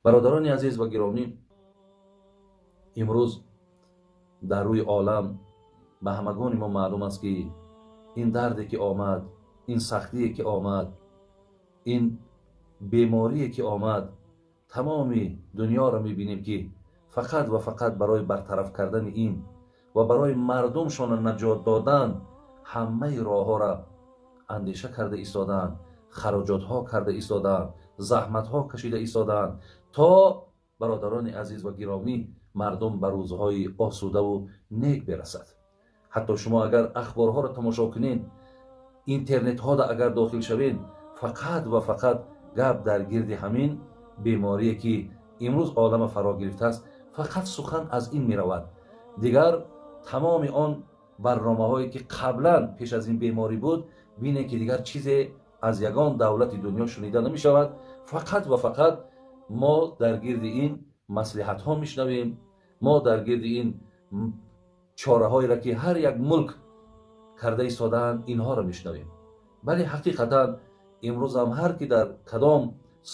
Бародарони азиз ва гиромӣ, имрӯз дар рӯи олам ба ҳамагони мо маълум аст, ки ин дарде ки омад, ин сахтие ки омад, ин беморие ки омад, тамоми дунёро мебинем, ки фақат ва фақат барои бартараф кардани ин ва барои мардумшона наҷот додан ҳамаи роҳҳоро андеша карда истодаанд, хароҷотҳо карда истодаанд, заҳматҳо кашида истодаанд, то бародарони азиз ва гиромӣ, мардум ба рӯзҳои осудаву нек берасад. Ҳатто шумо агар ахборҳоро тамошо кунед, интернетҳода агар дохил шавед, фақат ва фақат гап дар гирди ҳамин беморие, ки имрӯз олама фаро гирифтааст, фақат сухан аз ин меравад. Дигар тамоми он барномаҳое, ки қаблан пеш аз ин беморӣ буд, бинед, ки дигар чизе аз ягон давлати дунё шунида намешавад. Фақат ва фақат мо дар гирди ин маслиҳатҳо мешунавем, мо дар гирди ин чораҳоеро, ки ҳар як мулк карда истодаанд, инҳоро мешунавем. Бале, ҳақиқатан имрӯзам ҳар ки дар кадом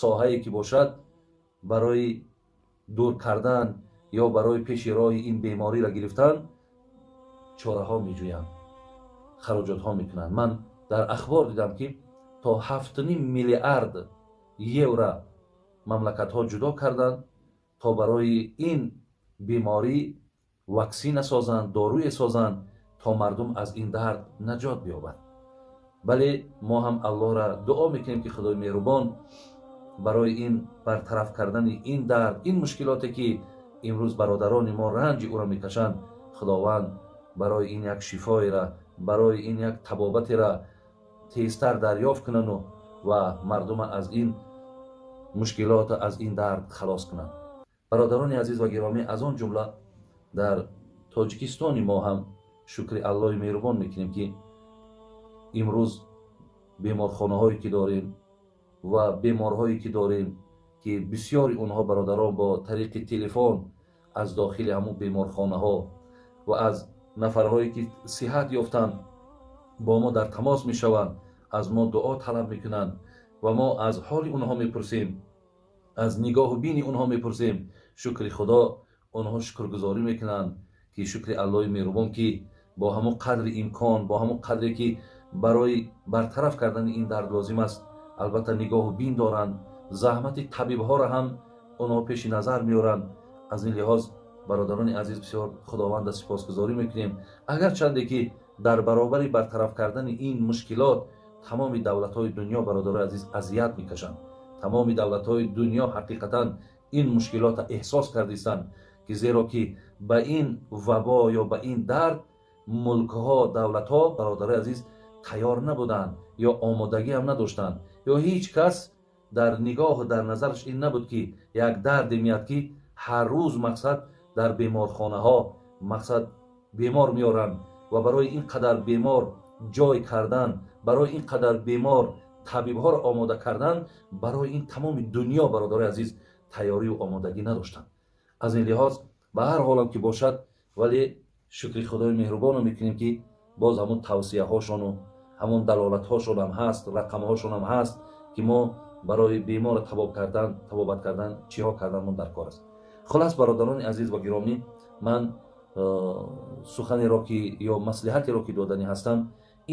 соҳае ки бошад, барои дур кардан ё барои пеши роҳи ин бемориро гирифтан чораҳо меҷӯянд, хароҷотҳо мекунанд. Ман дар ахбор дидам, ки то 7,5 миллиард евро мамлакатҳо ҷудо карданд, то барои ин беморӣ ваксина созанд, доруе созанд, то мардум аз ин дард наҷот биёбад. Бале, мо ҳам Аллоҳра дуо мекунем, ки Худои меҳрубон барои ин бартараф кардани ин дард, ин мушкилоте, ки имрӯз бародарони мо ранҷи ӯро мекашанд, Худованд барои ин як шифоера, барои ин як табобатера тезтар дарёфт кунану ва мардума аз ин мушкилот, аз ин дард халос кунанд. Бародарони азиз ва гиромӣ, аз он ҷумла дар Тоҷикистони мо ҳам шукри Аллоҳи меҳрубон мекунем, ки имрӯз беморхонаҳое ки дорем ва беморҳое ки дорем, ки бисёри онҳо бародарон бо тариқи телефон аз дохили ҳамун беморхонаҳо ва аз нафарҳое ки сиҳат ёфтанд бо мо дар тамос мешаванд, аз мо дуо талаб мекунанд ва мо аз ҳоли онҳо мепурсем, аз нигоҳу бини онҳо мепурсем. Шукри Худо, онҳо шукргузорӣ мекунанд, ки шукри Аллоҳи меҳрубон, ки бо ҳамон қадри имкон, бо ҳамон қадре ки барои бартараф кардани ин дард лозим аст, албатта нигоҳу бин доранд, заҳмати табибҳоро ҳам онҳо пеши назар меоранд. Аз ин лиҳоз, бародарони азиз, бисёр Худованда сипосгузорӣ мекунем, агарчанде ки дар баробари бартараф кардани ин мушкилот тамоми давлатҳои дунё, бародарои азиз, азият мекашанд. Тамоми давлатҳои дунё ҳақиқатан ин мушкилотро эҳсос кардистанд, ки зеро ки ба ин вабо ё ба ин дард мулкҳо, давлатҳо, бародарои азиз, тайёр набуданд ё омодагӣ ҳам надоштанд, ё ҳеҷ кас дар нигоҳу дар назараш ин набуд, ки як дарде меяд, ки ҳар рӯз мақсад дар беморхонаҳо мақсад бемор меоранд ва барои ин қадар бемор ҷой кардан, барои ин қадар бемор табибҳоро омода кардан, барои ин тамоми дунё, бародарои азиз, тайёрию омодагӣ надоштанд. Аз ин лиҳоз, ба ҳар ҳолам ки бошад, вале шукри Худои меҳрубонро мекунем, ки боз ҳамун тавсияҳошону ҳамон далолатҳошонам ҳаст, рақамҳошонам ҳаст, ки мо барои беморро табобат кардан чиҳо карданмон дар кор аст. Хулас, бародарони азиз ва гиромӣ, ман суханеро ки ё маслиҳатеро ки доданӣ ҳастам,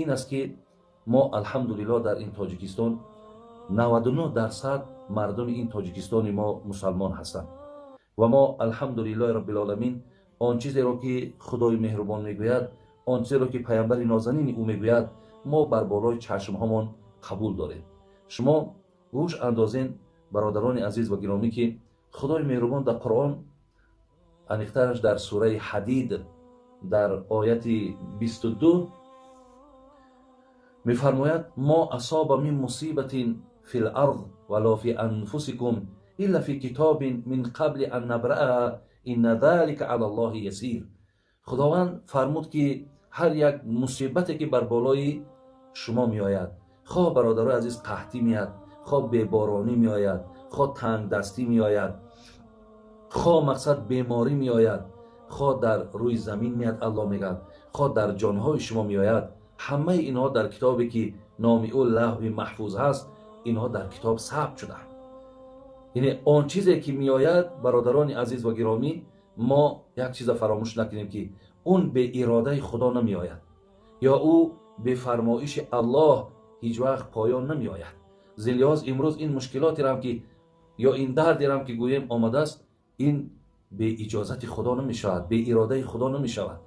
ин аст, ки мо, алҳамдулиллоҳ, дар ин Тоҷикистон 99% мардуми ин Тоҷикистони мо мусалмон ҳастанд ва мо, алҳамдулиллоҳи роббилоламин, он чизеро ки Худои меҳрубон мегӯяд, он чизеро ки паямбари нозанини ӯ мегӯяд, мо бар болои чашмҳомон қабул дорем. Шумо гӯш андозен, бародарони азиз ва гиромӣ, ки Худои меҳрубон дар Қуръон, аниқтараш дар сураи Ҳадид, дар ояти 22 мефармояд: «ما أصاب من مصيبة في الأرض ولا في أنفسكم إلا في كتاب من قبل أن نبرأها إن ذلك على الله يسير». Худованд фармуд, ки ҳар як мусибате ки бар болои шумо меояд, хоҳ, бародарои азиз, қаҳтӣ меяд, хоҳ беборонӣ меояд, хоҳ тангдастӣ меояд, хоҳ мақсад беморӣ меояд, хоҳ дар рӯи замин меяд, Аллоҳ мегӯяд, хоҳ дар ҷонҳои шумо меояд, ҳамаи инҳо дар китобе ки номи ӯ Лавҳи Маҳфуз ҳаст, инҳо дар китоб сабт шудаанд. Яъне он чизе ки меояд, бародарони азиз ва гиромӣ, мо як чиза фаромӯш накунем, ки он беиродаи Худо намеояд ё ӯ бефармоиши Аллоҳ ҳеҷ вақт поён намеояд. Зин лиҳоз имрӯз ин мушкилотерам ки ё ин дардерам ки гӯем омадааст, ин беиҷозати Худо намешавад, беиродаи Худо намешавад.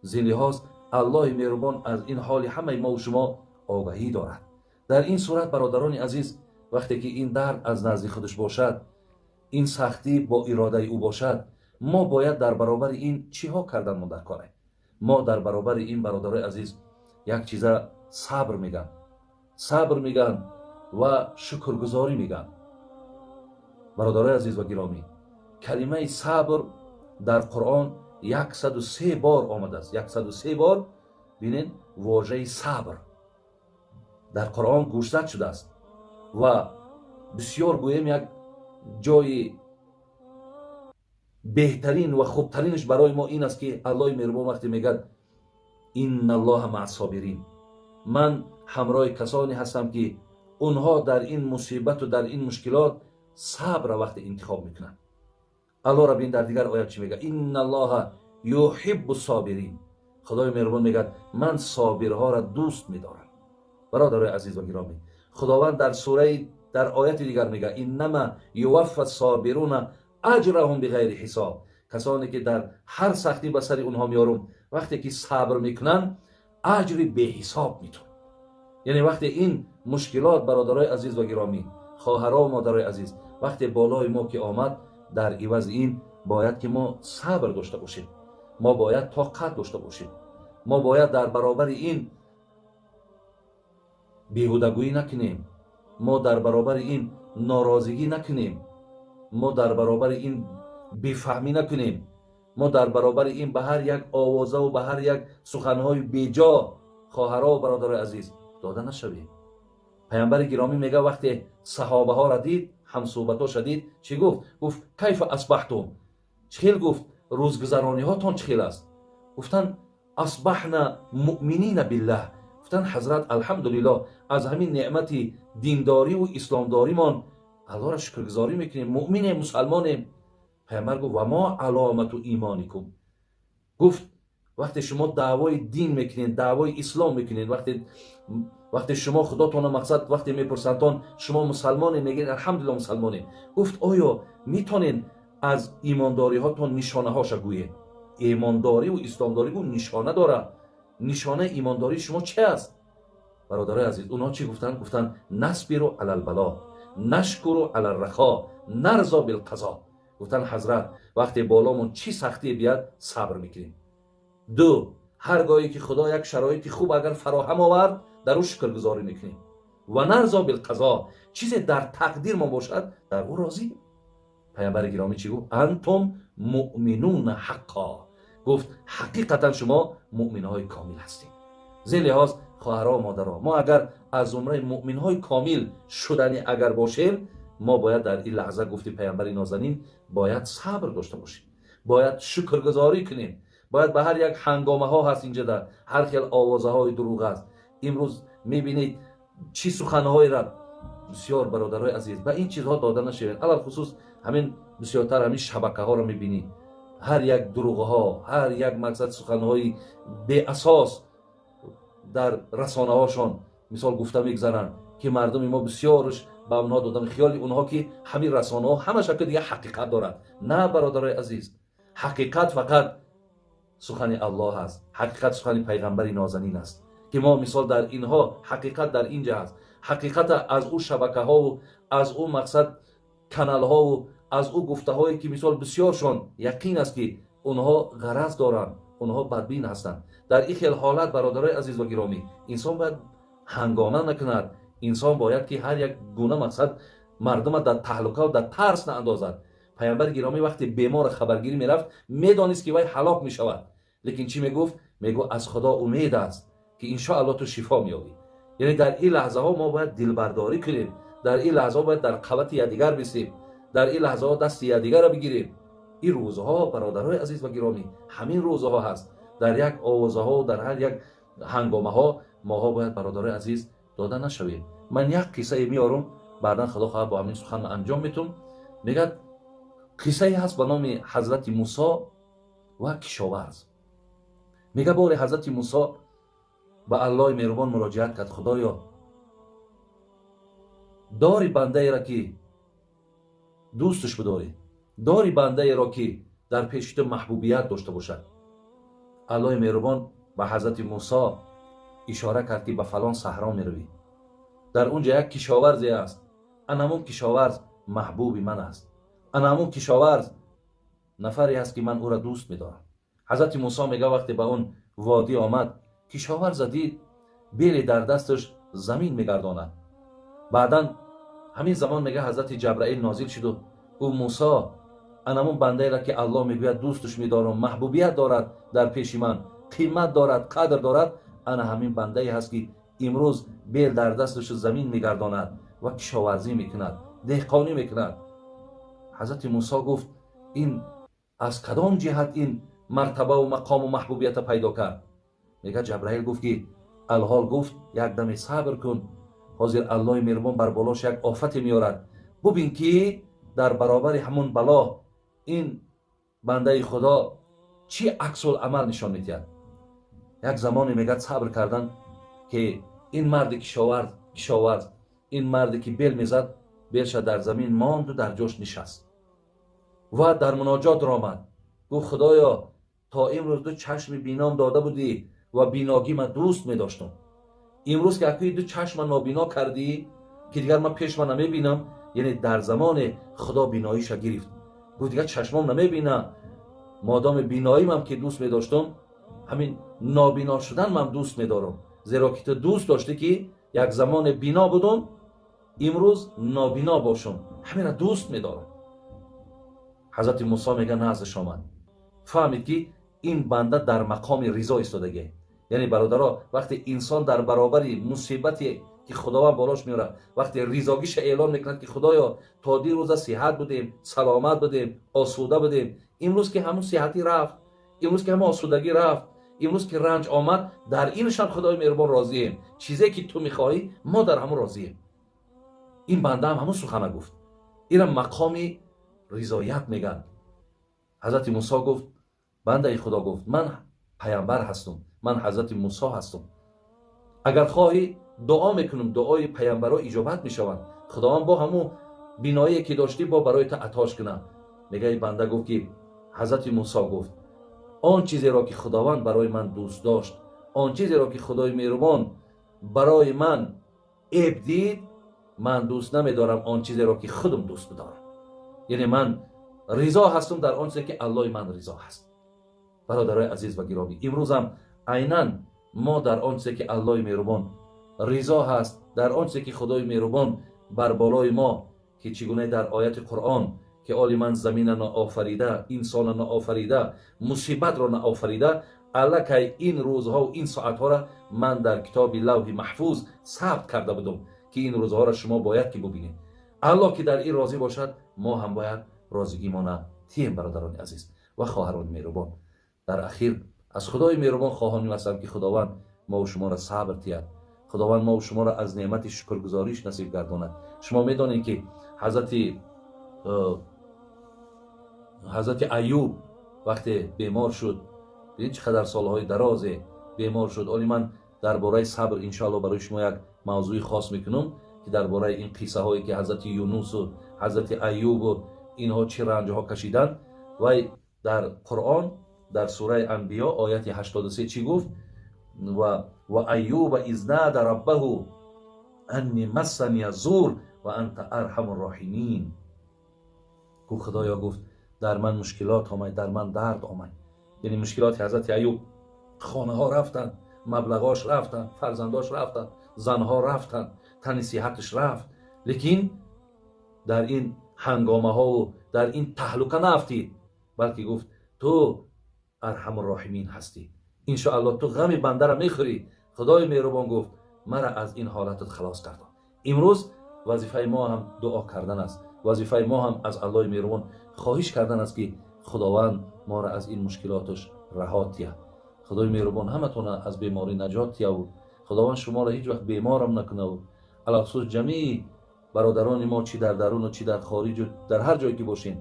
Зин лиҳоз Аллоҳи меҳрубон аз ин ҳоли ҳамаи мо шумо огаҳӣ дорад. Дар ин сурат, бародарони азиз, вақте ки ин дард аз назди худаш бошад, ин сахтӣ бо иродаи ӯ бошад, мо бояд дар баробари ин чиҳо кардан мо дар корем? Мо дар баробари ин, бародарои азиз, як чиза сабр меган, сабр меган ва шукргузорӣ меган. Бародарои азиз ва гиромӣ, калимаи сабр дар Қуръон 103 бор омадааст. 103 бор, бинед, вожаи сабр дар Қуръон гӯшзад шудааст ва бисёр гӯем як ҷои беҳтарин ва хубтаринаш барои мо ин аст, ки Аллоҳи меҳрубон вақте мегӯяд: «Инналлоҳа маъас-собирин», ман ҳамроҳи касоне ҳастам, ки онҳо дар ин мусибату дар ин мушкилот сабра вақте интихоб мекунанд. Аллоҳ бин, дар дигар оят чӣ мегӯяд? «Инналлоҳа юҳиббус-собирин». Худои меҳрубон мегӯяд: «Ман собирҳоро дӯст медорам». Бародарои азиз ва гиромӣ, Худованд дар сураи, дар ояти дигар мегӯяд: «Иннама юваффас-собируна аҷраҳум биғайри ҳисоб». Касоне ки дар ҳар сахтӣ ба сари онҳо меорум, вақте ки сабр мекунанд, аҷри беҳисоб метун. Яъне вақте ин мушкилот, бародарои азиз ва гиромӣ, хоҳаро ва модарои азиз, вақте болои мо ки омад, дар ивази ин бояд ки мо сабр дошта бошем, мо бояд тоқат дошта бошем, мо бояд дар баробари ин беҳудагӯӣ накунем, мо дар баробари ин норозигӣ накунем, мо дар баробари ин бефаҳмӣ накунем, мо дар баробари ин ба ҳар як овозаву ба ҳар як суханҳои беҷо, хоҳаро ва бародарои азиз, дода нашавем. Паямбари гиромӣ мега, вақте саҳобаҳоро дид, ҳамсӯҳбатоша дид, чӣ гуфт? Гуфт: «Кайфа асбаҳтум?» Чӣ хел, гуфт, рӯзгузарониҳотон чӣ хел аст? Гуфтанд: «Асбаҳна муъминина биллаҳ». Гуфтанд: «Ҳазрат, алҳамдулиллоҳ, аз ҳамин неъмати диндориву исломдоримон Аллоҳро шукргузорӣ мекунем, муъминем, мусалмонем». Паямбар гуфт: «Ва мо аломату имоникум?» Гуфт: «Вақте шумо даъвои дин мекунед, даъвои ислом мекунед, вақте шумо худотона мақсад, вақте мепурсандтон, шумо мусалмонед, мегӯед: алҳамдулилло, мусалмонем». Гуфт: «Оё метонед аз имондориҳотон нишонаҳоша гӯед?» Имондориву исломдорӣ, гу, нишона дорад. Нишонаи имондории шумо чи аст? Бародарои азиз, онҳо чӣ гуфтанд? Гуфтанд: «Насбиру алал-бало, нашкуру алар-рахо, нарзо билқазо». Гуфтанд: «Ҳазрат, вақте боломон чӣ сахтие бияд, сабр мекунем. Ду, ҳар гоҳе ки Худо як шароити хуб агар фароҳам овард, дар ӯ шукргузорӣ мекунем. Ва нарзо билқазо, чизе дар тақдирмон бошад, дар ӯ розӣ». Паямбари гиромӣ чӣ гуфт? «Антум муъминуна ҳаққо». Гуфт: «Ҳақиқатан шумо муъминҳои комил ҳастед». Зин лиҳоз, хоҳаро, модаро, мо агар аз зумраи муъминҳои комил шудани агар бошем, мо бояд дар ин лаҳза, гуфти паямбари нозанин, бояд сабр дошта бошем, бояд шукргузорӣ кунем, бояд ба ҳар як ҳангомаҳо ҳаст, инҷода ҳар хел овозаҳои дурӯғ аст. Имрӯз мебинед, чӣ суханҳоеро бисёр, бародарои азиз, ба ин чизҳо дода нашавед. Алалхусус ҳамин бисёртар ҳамин шабакаҳоро мебинӣ, ҳар як дурӯғҳо, ҳар як мақсад суханҳои беасос дар расонаҳошон мисол гуфта мегзаранд, ки мардуми мо бисёрш ба онҳо додан, хиёли онҳо ки ҳамин расонаҳо ҳама шакли дига ҳақиқат дорад. На, бародарои азиз, ҳақиқат фақат сухани Аллоҳ аст, ҳақиқат сухани пайғамбари нозанин аст, ки мо мисол дар инҳо ҳақиқат дар инҷа аст. Ҳақиқата аз ӯ шабакаҳову аз ӯ мақсад каналҳову аз ӯ гуфтаҳое ки мисол бисёршон яқин аст, ки онҳо ғараз доранд, онҳо бадбин ҳастанд. Дар ин хел ҳолат, бародарои азиз ва гиромӣ, инсон бояд ҳангома накунад, инсон бояд ки ҳар як гуна мақсад мардума дар таҳлукаву дар тарс наандозад. Паямбари гиромӣ вақте бемора хабаргирӣ мерафт, медонист, ки вай ҳалок мешавад, лекин чӣ мегуфт? Мегуфт: «Аз Худо умед аст, ки иншоалло ту шифо меёбӣ». Яъне дар ин лаҳзаҳо мо бояд дилбардорӣ кунем, дар ин лаҳзаҳо бояд дар қавати якдигар бисем, дар ин лаҳзаҳо дасти якдигарро бигирем. Ин рӯзҳо, бародарои азиз ва гиромӣ, ҳамин рӯзҳо ҳаст. Дар як овозаҳо, дар ҳар як ҳангомаҳо моҳо бояд, бародарои азиз, дода нашавем. Ман як қиссае меорум, баъдан, Худо хоҳад, бо ҳамин сухан анҷом метум. Мегӯяд, қиссае ҳаст ба номи ҳазрати Мусо ва кишоварз. Мега, боре ҳазрати Мусо ба Аллоҳи меҳрубон муроҷиат кард: «Худоё, дори бандаеро, ки дӯсташ бидорӣ, дори бандаеро, ки дар пеши ту маҳбубият дошта бошад». Аллоҳи меҳрубон ба ҳазрати Мусо ишора кард, ки ба фалон саҳро меравӣ, дар он ҷа як кишоварзе аст, ана ҳамун кишоварз маҳбуби ман аст, ана ҳамун кишоварз нафаре аст, ки ман ӯро дӯст медорам. Ҳазрати Мусо мега, вақте ба он водӣ омад, кишоварза дид, беле дар дасташ замин мегардонад. Баъдан ҳамин замон, мега, ҳазрати Ҷабраил нозил шуду гуфт: «Мусо, анамун бандаеро, ки Аллоҳ мегӯяд дӯсташ медорам, маҳбубият дорад, дар пеши ман қимат дорад, қадр дорад, ана ҳамин бандае ҳаст, ки имрӯз бел дар дасташу замин мегардонад ва кишоварзӣ мекунад, деҳқонӣ мекунад». Ҳазрати Мусо гуфт: «Ин аз кадом ҷиҳат ин мартабаву мақому маҳбубията пайдо кард?» Мега, Ҷабраил гуфт, ки алҳол гуфт: «Як даме сабр кун, ҳозир Аллоҳи меҳрубон бар болош як офате меорад, бубин, ки дар баробари ҳамун бало ин бандаи Худо чӣ аксул амал нишон медиҳад». Як замоне, мегӯяд, сабр кардан, ки ин марди кишоварз, ин марде, ки бел мезад, белша дар замин монду дар ҷош нишаст ва дар муноҷот ромад. Гуфт: «Худоё, то имрӯз ду чашми бином дода будӣ ва биногима дӯст медоштам. Имрӯз ки акӯи ду чашма нобино кардӣ, ки дигар ман пешма намебинам». Яъне дар замоне Худо биноиша гирифт, гуфт: «Дигар чашмом намебина, модоми биноимам, ки дӯст медоштам, ҳамин нобино шудан ман дӯст медорам, зеро ки ту дӯст доштӣ, ки як замоне бино будум, имрӯз нобино бошам, ҳамина дӯст медорам». Ҳазрати Мусо, мега, наздаш омад, фаҳмид, ки ин банда дар мақоми ризо истодагӣ. Яъне, бародаро, вақте инсон дар баробари мусибате, ки Худованд болош меорад, вақте ризогиша эълон мекунад, ки «Худоё, то дирӯза сиҳат будем, саломат будем, осуда будем, имрӯз ки ҳамун сиҳатӣ рафт, имрӯз ки ҳамун осудагӣ рафт, имрӯз ки ранҷ омад, дар иншам, Худои меҳрубон, розием. Чизе ки ту мехоҳӣ, мо дар ҳамун розием». Ин бандаам ҳамун сухана гуфт. Ира мақоми ризоят мегӯянд. Ҳазрати Мусо гуфт: «Бандаи Худо, — гуфт, — ман паямбар ҳастум, ман ҳазрати Мусо ҳастум. Агар хоҳӣ, дуо мекунам, дуои паямбаро иҷобат мешаванд. Худованд бо ҳамун биноие, ки доштӣ, бо барои ту атош кунад». Мегаи, банда гуфт, ки ҳазрати Мусо гуфт: «Он чизеро, ки Худованд барои ман дӯст дошт, он чизеро, ки Худои меҳрубон барои ман эб дид, ман дӯст намедорам, он чизеро, ки худам дӯст бидорам. Яъне ман ризо ҳастам дар он чизе, ки Аллоҳи ман ризо ҳаст». Бародарои азиз ва гиромӣ, имрӯзам айнан мо дар он чизе, ки Аллоҳи меҳрубон ризо ҳаст, дар он чизе, ки Худои меҳрубон бар болои мо, ки чӣ гуна дар ояти Қуръон, ки оли ман замина наофарида, инсона наофарида, мусибатро наофарида, аллакай ин рӯзҳову ин соатҳоро ман дар китоби Лавҳи Маҳфуз сабт карда будум, ки ин рӯзҳоро шумо бояд ки бубинед. Аллоҳ ки дар ин розӣ бошад, мо ҳам бояд розигимона тием. Бародарони азиз ва хоҳарони меҳрубон, дар ахир аз Худои меҳрубон хоҳоним ҳастам, ки Худованд мову шуморо сабр тиҳад, Худованд мову шуморо аз неъмати шукргузориш насиб гардонад. Шумо медонед, ки ҳазрати Аюб вақте бемор шуд, бинед, чӣ қадар солҳои дарозе бемор шуд. Оли ман дар бораи сабр, иншоалло, барои шумо як мавзӯи хос мекунам, ки дар бораи ин қиссаҳое, ки ҳазрати Юнусу ҳазрати Аюбу инҳо чӣ ранҷҳо кашиданд. Вай дар Қуръон, дар сураи Анбиё, ояти 83 чӣ гуфт? «Ва Аюба из нада раббаҳу анни массания зур ва анта арҳаму роҳимин». Гуфт: «Худоё, — гуфт, — дар ман мушкилот омад, дар ман дард омад». Яъне мушкилоти ҳазрати Аюб: хонаҳо рафтанд, маблағош рафтанд, фарзандош рафтанд, занҳо рафтанд, тани сиҳаташ рафт. Лекин дар ин ҳангомаҳову дар ин таҳлука наафтид, балки гуфт: «Ту арҳамурроҳимин ҳастӣ, иншоалло, ту ғами бандара мехӯрӣ. Худои меҳрубон, — гуфт, — мара аз ин ҳолатат халос кардон». Имрӯз вазифаи мо ҳам дуо кардан аст, вазифаи мо ҳам аз Аллоҳи меҳрубон хоҳиш кардан аст, ки Худованд моро аз ин мушкилоташ раҳо тиҳад. Худои меҳрубон ҳаматона аз беморӣ наҷот тиҳаву Худованд шуморо ҳеҷ вақт беморам накунаву алахусус ҷамии Бародарони мо, чӣ дар даруну чӣ дар хориҷу дар ҳар ҷое ки бошем,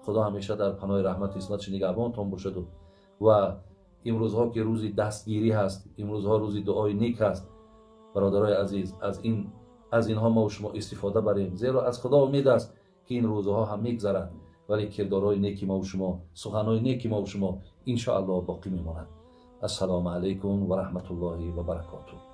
Худо ҳамеша дар паноҳи раҳмату исматаш нигаҳбонтон бошаду ва имрӯзҳо ки рӯзи дастгирӣ ҳаст, имрӯзҳо рӯзи дуои нек ҳаст. Бародарои азиз, аз инҳо мо шумо истифода барем, зеро аз Худо умед аст, ки ин рӯзҳо ҳам мегзарад, вале кирдорҳои неки мову шумо, суханҳои неки мову шумо, иншоаллоҳ, боқӣ мемонад. Ассалому алайкум ва раҳматуллоҳи ва баракотуҳ.